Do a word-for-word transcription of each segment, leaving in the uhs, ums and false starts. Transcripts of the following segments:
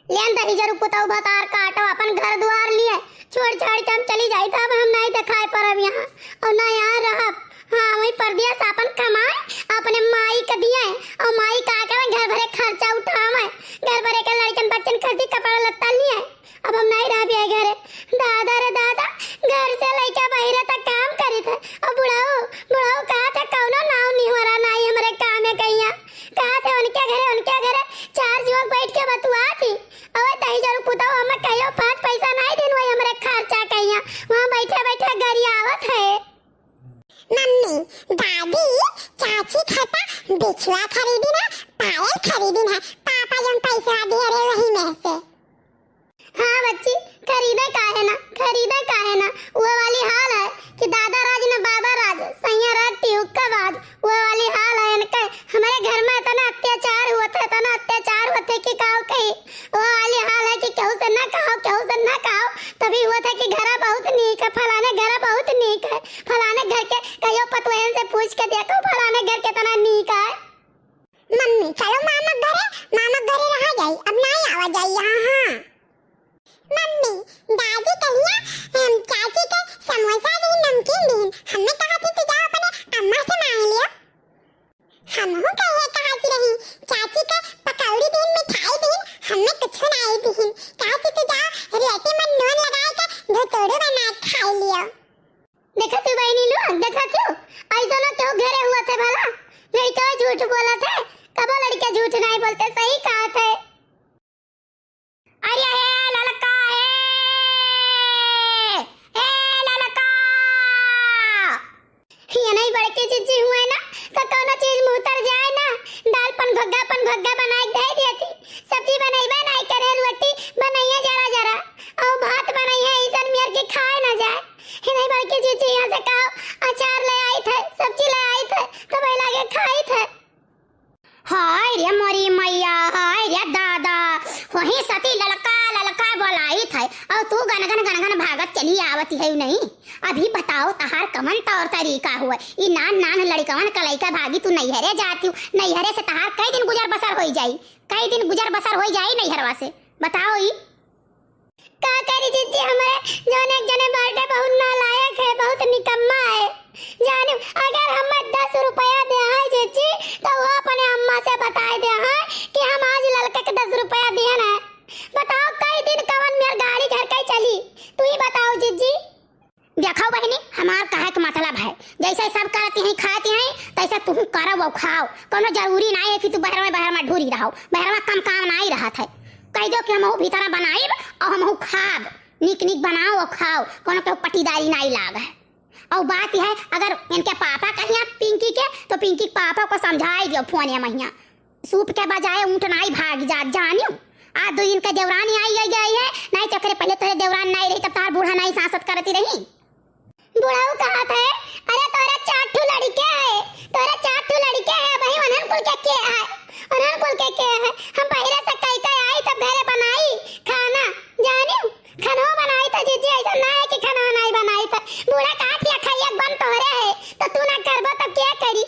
लेन दहिजरू पुतऊ भतार काटो, अपन घर दुआर लिए छोड़ छाड़ के हम चली जाई, तब हम नाहीं देखाए परब यहाँ, और ना यहाँ रहब। हाँ, वही परदेस अपन कमाए, अपने माई के दिए, और माई का के घर भरे खर्चा उठावे, घर भरे के लड़कन बच्चन खरीदी कपड़ा लत्ता लिए। अब हम नाहीं रहब ये घरे। दादा रे दादा, घर से लइके बहिरे तक काम करित है, और बुढ़ऊ, बुढ़ऊ कहा था कौनो नाव निहोरा नाहीं हमरे काम में कहिया। कहा थे उनके घरे, उनके घरे चार जुवक बैठ के बतुआ थी। अबे दहिजरू पुतऊ, हमें कहियो पाँच पैसा नाहीं दिन, वही हमरे खर्चा कहिया, वहाँ बैठे बैठे गरियावत है। मम्मी, दादी, चाची खता बिछुआ खरीदी ना, पायल खरीदी ना, पापा जौन पैसा दिए रहे वही में से। हाँ बच्ची, खरीदे काहे ना, खरीदे काहे ना। वो वाली हाल है कि दादा राज न बाबा राज, सैया राज टिहुक्का बाज। वो वाली हाल है इनके। हमारे घर में इतना अत्याचार हुआ था, इतना अत्याचार हुआ था कि काव कही। वो वाली हाल है कि केहू से ना कहो, केहू से ना कहो। तभी हुआ था कि घरा बहुत नीक है, फलाने घरा बहुत नीक है, फलाने घर के कहियो पतोहन से पूछ के देखो, फलाने घर कितना नीक है। मम्मी, चलो मामा घरे, मामा घरे रहा जाई, अब नाहीं आवा जाई यहाँ। हाँ मम्मी, दादी कहिया हम चाची के समोसा दीन, नमकीन दीन, हमें कहा थी तू जाओ अपने अम्मा से मांग लियो। हमहू कहिए कहा थी रही, चाची के पकौड़ी दीन, मिठाई दीन, हमें कुछ नाहीं दीन। कहा थी तू जाओ रेटी में नून लगाए के धतोड़ू बना के खाई लियो। देखा तू बहनी लोग, देखा तू, ऐसा ना क्यों घरे हुआ थे भला? लड़का झूठ बोला थे, कबो लड़के झूठ नाहीं बोलते, सही कहा थे। अरे हे ललका, हे, हे ललका। ये नहीं बड़की जिज्जी हुए ना, तो कौनो चीज मुँह तर जाए ना, दाल पन घोग्गा, पन घोग्गा बनाए के दे देती। सब्जी बनैबे नाहीं करे, रोटी बनैया जरा जरा, और भात बनैया ऐसन मेर के खाए ना जाए। ये नहीं बड़की जिज्जी यहाँ से कहो, अचार ले आई थे, सब्जी ले आई थे, तो भाई लागे खाई थे। हाय रे मोरी मैया, हाय रे दादा, वही सती ललका ललका बोलाइत है, और तू गनगन गनगन भागत चली आवत है नहीं। अभी बताओ तहार कवन तौर तरीका हुए, ई नान नान लड़कवन का लइका भागी तू नैहरे जाती हूँ, नैहरे से तहार कई दिन गुजर बसर होई जाई, कई दिन गुजर बसर होई जाई नैहरवा से, बताओ ई। का करी जिज्जी, हमरे जौन एक जने बाटे बहुत नालायक है, बहुत निकम्मा है। जानू, अगर हमें दस रुपया दे है जिज्जी, तो वो अपने अम्मा से बताए दे है कि हम आज ललका के दस रुपया दिए ना। बताओ, कई दिन कवन मेर गाड़ी घर कई चली, तू ही बताओ जिज्जी। देखो बहिनी, हमार कहे के मतलब है, जैसे सब करती हैं, खाती हैं, तैसे तुहू करब और खाओ। कोनो जरूरी नाहीं है कि तू बहर में, बहर में ढूरी रहो, बहर में कम काम नाहीं रहत है। कह दो कि हमहू भीतर बनाइब और हमहू खाब, नीक नीक बनाओ और खाओ, कोनो के पटीदारी नाहीं लाग है। और बात यह है, अगर इनके पापा कहिया पिंकी के, तो पिंकी के पापा को समझाई दियो फोन या महिया। सूप के बजाय ऊँट नाई भाग जात, जानियो। आज दो दिन का देवरानी आई, आई, आई है, नाई तो एकरे पहले तोरे देवरान नाई रही, तब तार बूढ़ा नाई सांसत करती रही। बुढ़ऊ कहत है, "अरे तोरे चार ठो लड़के है, तोरे चार ठो लड़के है, भाई उन्हन कुल के के है, उन्हन कुल के के है? हम बहिरे से कई कई आई तब घरे बनाई खाना, जानियो, खाना बनाई तो जिज्जी ऐसा ना है कि खाना नाई बनाई तो बूढ़ा कहत है, खाइए बन तोरे है, तो तू ना करबो तब क्या करी?"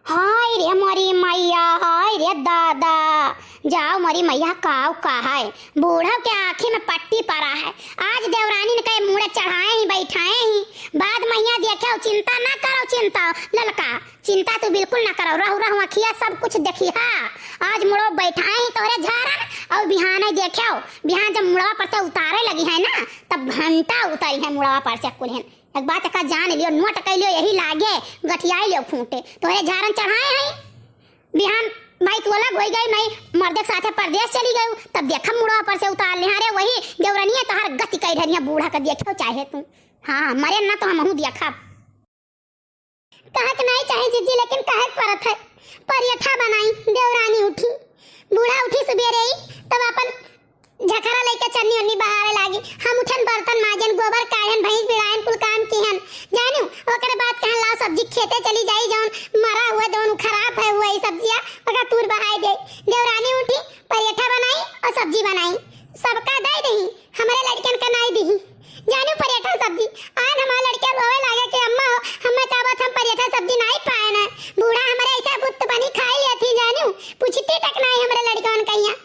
हाय रे मोरी मैया, हाय रे दादा, जाओ मोरी मैया, काव का है, बूढ़ा के आँखी में पट्टी पड़ा है। आज देवरानी ने कहे मूड़े चढ़ाए ही, बैठाए ही, बाद मैया देखे, चिंता ना करो, चिंता ललका, चिंता तू बिल्कुल ना करो, रहू रहू अखिया सब कुछ देखी हा। आज मुड़ो बैठाए ही तोरे झारन और बिहाने देखे, बिहान जब मुड़वा पर से उतारे लगी है ना, तब घंटा उतरी है मुड़वा पर से कुल्हन। एक बात का जान लियो, नोट कर लियो, यही लागे गठियाई लियो खूंटे। तोहरे झारन चढ़ाए हैं, बिहान भाई तू अलग होई गई, नहीं मर्दे के साथे परदेस चली गई, तब देखब मुड़वा पर से उतार ले। अरे वही देवरनिया तोहार गति कई ढरिया बूढ़ा का देखो चाहे तू। हाँ, मरे ना तो हमहू देखब। कहक नहीं चाहे जिज्जी, लेकिन कहक परत है। परेठा बनाई, देवरानी उठी, बूढ़ा उठी सुबेरे ही, तब अपन झखरा लइके चन्नी उन्नी बहारे लागी। हम उठन बर्तन माजन, गोबर काढ़न, भैंस बिड़ायन, कुल काम किहन। जानू, ओकरे बाद कहन लाओ सब्जी खेते चली जाई, जौन मरा हुआ, जौन खराब है हुआ ई सब्जिया, ओका तूर बहाए दे। देवरानी उठी, परेठा बनाई और सब्जी बनाई, सबका दे दही, हमरे लड़कन का नाई दही। जानू परेठा सब्जी, आन हमारे लड़के रोवे लागे कि अम्मा हो, हमें चाहत हम परेठा सब्जी नाई पाए ना। बूढ़ा हमरे ऐसा बुत बनी खाई लिया थी जानू, पूछती तक नाई हमरे लड़कन कहिया।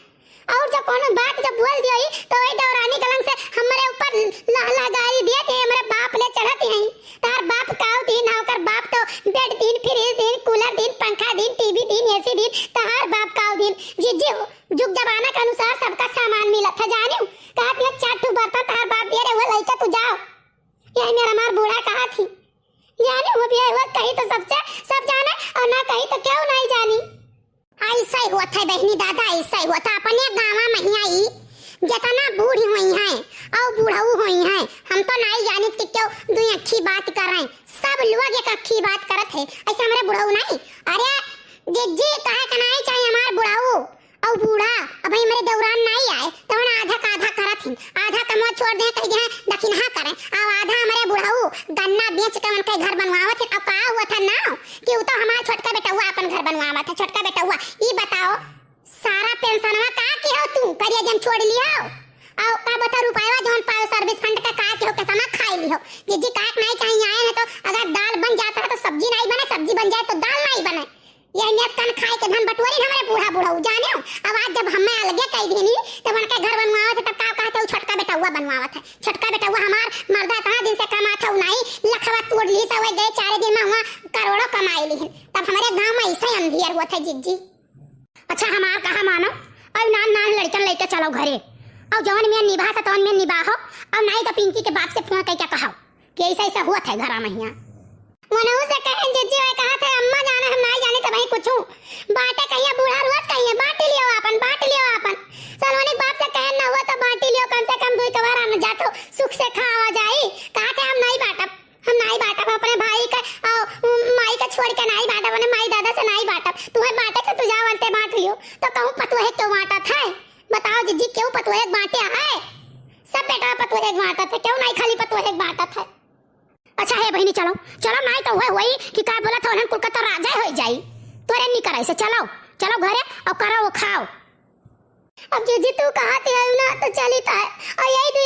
और जब कोनो बात जब बोल दियो ही, तो वही देवरानी कलंग से हमरे ऊपर लह लह गारी दिए थे, हमरे बाप ले चढ़त ही। तार बाप काव दिन, ओकर बाप तो बेड दिन, फ्रिज दिन, कूलर दिन, पंखा दिन, टीवी दिन, एसी दिन, तार बाप काव दिन। जिज्जी हो, जुग जमाना के अनुसार सबका सामान मिलत है, जानियो। कहत में चार ठो बर्तन तार बाप दिए रहे, वो लइके तू जाओ। यही मेरा हमार बूढ़ा कहा थी, जानियो, वो भी है, वो कही तो सबसे सब जाने, और ना कही तो क्यों नहीं जानी। ऐसा ही होत है बहिनी दादा, ऐसा ही होत है। अपने गाँव में हियाँ ई जितना बूढ़ी होई हैं और बूढ़ऊ होई हैं, हम तो नाई जानित कि क्यों दुई अक्खी बात कर रहे हैं। सब लोग एक अक्खी बात करत है। ऐसे हमरे बुढ़ऊ नहीं, अरे जिज्जी कहे के नाई चाहिए हमार बुढ़ऊ और बूढ़ा। अब भाई हमरे दौरान नाई आए, तवन आधा का आधा करत ही, आधा कमवा छोड़ दे, कह दे दखिनहा करे, और आधा हमरे बुढ़ऊ गन्ना बेच के उनके घर बनवावत है। अब का हुआ था ना कि वो तो हमार छोटका बेटउआ अपन घर बनवावत है। छोटका बेटउआ, ई बताओ, सारा पेंशनवा का की हो तू, करिया जन छोड़ लियो? और का बता, रुपया जौन पायो सर्विस फंड का, का की हो, कितना खाई लियो? जिज्जी, का के नहीं चाहिए आए हैं तो अगर दाल बन जाता है तो सब्जी नहीं बने, सब्जी बन जाए तो दाल नहीं बने। ये नियत कन खाए के धन बटोरी हमरे बूढ़ा बुढ़ऊ, जाने हो? अब आज जब हमें अलगे कह देनी, तब उनके घर बनवावत है, तब का कहते, "वो छोटका बेटउआ बनवावत है।" छोटका बेटउआ हमार मर्दा इतना दिन से कमात है, उ नहीं, लखवा तोड़ ली, सब गए चारे दिन में हुआ करोड़ों कमाई ली। तब हमरे गाँव में ऐसे अंधियर हुआ था, जिज्जी। अच्छा, हमार कहा मानो, अब नान नान लड़कन लेके चलो घरे, और जौन में निभा था तौन में निभाहो, और नहीं तो पिंकी के बाप से फोन करके कहो कि ऐसा ऐसा हुआ था घरा में हियाँ। वनहु से कहें, "जिज्जी, वह कहा था, अम्मा जाना हम नहीं जाने तो वही कुछ बाटे कहिए, बूढ़ा रोज कहिए, बांट लियो आपन, बांट लियो आपन।" सलोनी बाप से कहें, "ना हुआ तो बांट लियो, कम से कम दुई कबार आना जातो, सुख से खावा जाई।" कहा थे, "हम नहीं बांटब।" हम नाई बांटब, अपने भाई का, आ, माई का छोड़ के नाई बांटब, अपने माई दादा से नाई बांटब। तुम्हें बांटे तो तू जा वनते बांट लियो। तो कहूँ पतोहे क्यों बांटत है? बताओ जिज्जी, क्यों पतोहे के बांटे है? सब बेटा पतोहे के बांटत है, क्यों नाई खाली पतोहे के बांटत है? अच्छा है बहिनी, चलो, चलो, नाई तो हुए हुई कि का बोला था, उन्हन कुल का तो राजा हो जाई। तोरे नहीं करे से, चलो, चलो घरे और करो वो खाओ। अब जिज्जी तू कहा थे ना तो चली तो है, और यही